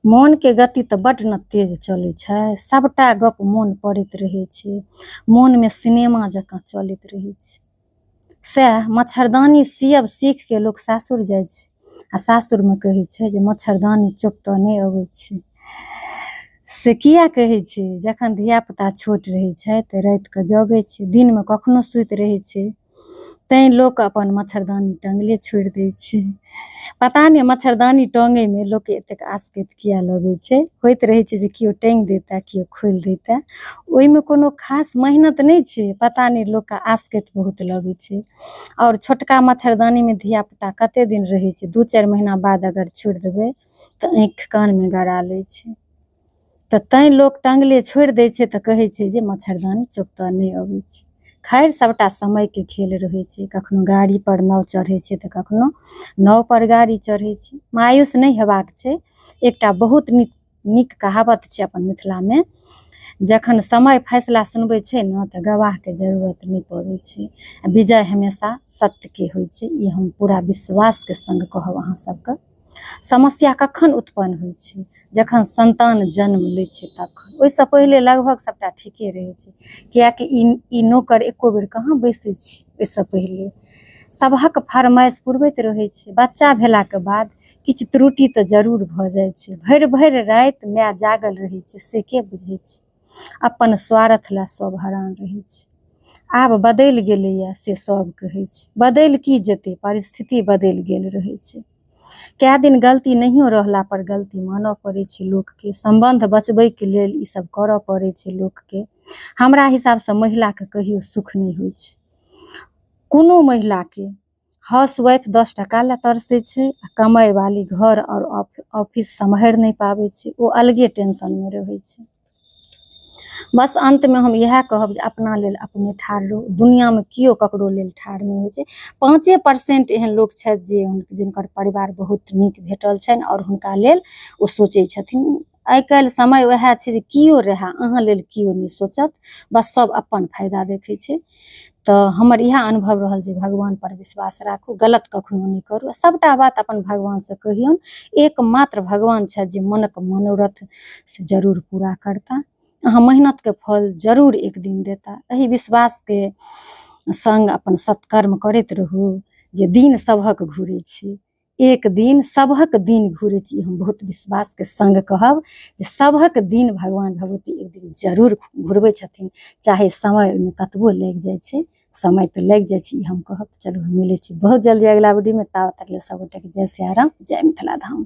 मोनके गति तऽ बड्ड ने तेज चलै छै, सभटा गप मोन पड़ैत रहै छै, मोनमे सिनेमा जकाँ चलैत रहै छै। सएह मच्छरदानी सियब सीखके लोक सासुर जाइ छै आ सासुरमे कहै छै जे मच्छरदानी चोपतऽ नहि अबै छै। से किया कहै छै? जखन धियापुता छोट रहै छै तऽ रातिके जगै छै, दिनमे कखनो सुति रहै छै, तैँ लोक अपन मच्छरदानी टङ्गले छोड़ि दै छै। पता नहि मच्छरदानी टङ्गैमे लोकके एतेक आसकति किया लगै छै। होइत रहै छै जे केओ टाँगि दैतै, केओ खोलि दैतै। ओहिमे कोनो खास मेहनत नहि छै, पता नहि लोकके आसकति बहुत लगै छै। आओर छोटका मच्छरदानीमे धियापुता कते दिन रहै छै, 2-4 महीना बाद अगर छोड़ि देबै तऽ आँखि कानमे गड़ा लै छै। तऽ तैँ लोक टङ्गले छोड़ि दै छै तऽ कहै छै जे मच्छरदानी चोपतऽ नहि अबै छै। खैर, सभटा समयके खेल रहै छै। कखनो गाड़ी पर नाव चढ़ै छै तऽ कखनो नाव पर गाड़ी चढ़ै छै। मायूस नहि हेबाक छै। एकटा बहुत नीक नीक कहावत छै अपन मिथिलामे, जखन समय फैसला सुनबै छै ने तऽ गवाहके जरूरत नहि पड़ै छै। आ विजय हमेशा सत्यके होइ छै, ई हम पूरा विश्वासके संग कहब अहाँ सबके। समस्या कखन उत्पन्न होइ छै? जखन संतान जन्म लै छै तखन। ओहिसँ पहिले लगभग सभटा ठीके रहै छै, किएकि ई नौकर एको बेर कहाँ बैसै छै। ओहिसँ पहिले सभक फरमाइश पुरबैत रहै छै। बच्चा भेलाके बाद किछु त्रुटि तऽ जरूर भऽ जाइ छै। भरि भरि राति माय जागल रहै छै, से के बुझै छै? अपन स्वार्थ लए सब हरान रहै छै। आब बदलि गेलैए से सब कहै छै। बदलि की जेतै, परिस्थिति बदलि गेल रहै छै। कए दिन गलती नहियो रहला पर गलती मानऽ पड़ै छै लोकके। सम्बन्ध बचबैके लेल ई सब करऽ पड़ै छै लोकके। हमरा हिसाबसँ महिलाके कहियो सुख नहि होइ छै। कोनो महिलाके हाउसवाइफ 10 टका लए तरसै छै आ कमाइ वाली घर आओर ऑफिस सम्हारि नहि पाबै छै, ओ अलगे टेंशनमे रहै छै। बस अन्तमे हम इएह कहब जे अपना लेल अपने ठाढ़ रहू। दुनिआँमे केओ ककरो लेल ठाढ़ नहि होइ छै। 5% एहन लोक छथि जे जिनकर परिवार बहुत नीक भेटल छनि आओर हुनका लेल ओ सोचै छथिन। आइ काल्हि समय उएह छै जे केओ रहए अहाँ लेल केओ नहि सोचत, बस सब अपन फायदा देखै छै। तऽ हमर इएह अनुभव रहल जे भगवान पर विश्वास राखू, गलत कखनो नहि करू, सभटा बात अपन भगवानसँ कहियौन। एकमात्र भगवान छथि जे मनक मनोरथ से जरूर पूरा करता। अहाँ मेहनतके फल जरूर एक दिन देता। एहि विश्वासके संग अपन सत्कर्म करैत रहू जे दिन सभक घुरै छै, एक दिन सभक दिन घुरै छै। ई हम बहुत विश्वासके संग कहब जे सभक दिन भगवान भगवती एक दिन जरूर घुरबै छथिन, चाहे समय ओहिमे कतबो लागि जाइ छै, समय तऽ लागि जाइ छै, ई हम कहब। चलू, हम मिलै छी बहुत जल्दी अगिला वीडियोमे। ताबत तक लेल सब गोटेके जय सियाराम, जय मिथिला धाम।